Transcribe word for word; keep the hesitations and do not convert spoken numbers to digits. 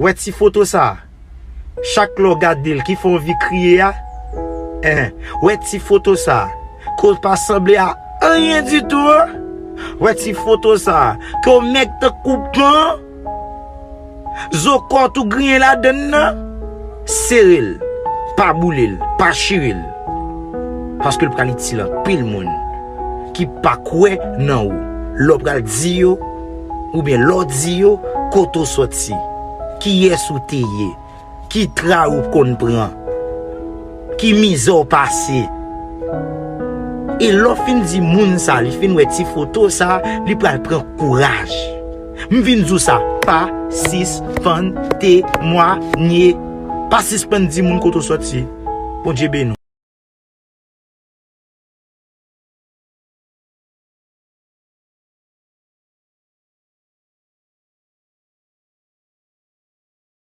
Wè ti foto sa a. Chak lè w gade l ki fè w anvi kriye a. Enhen. Wè ti foto sa a. Ke w pa sanble a anyen ditou an. Wè ti foto sa a. Ke w mèg tankou pan an. Zo kò tou griyen ladann nan. Sere l. Pa boule l. Pa chire l. Paske l pral itil anpil moun ki pa kwè nan ou. Lè w pral di yo, oubyen lè w di yo, kote w sòti, kiyès ou te ye, ki tray ou konn pran, ki mizè w pase. E lè w fin di moun sa, li fin wè ti foto sa, li pral pran kouraj. M vin di w sa, pa sispann temwanye. Pa sispann di moun kote w sòti. Bondye beni w.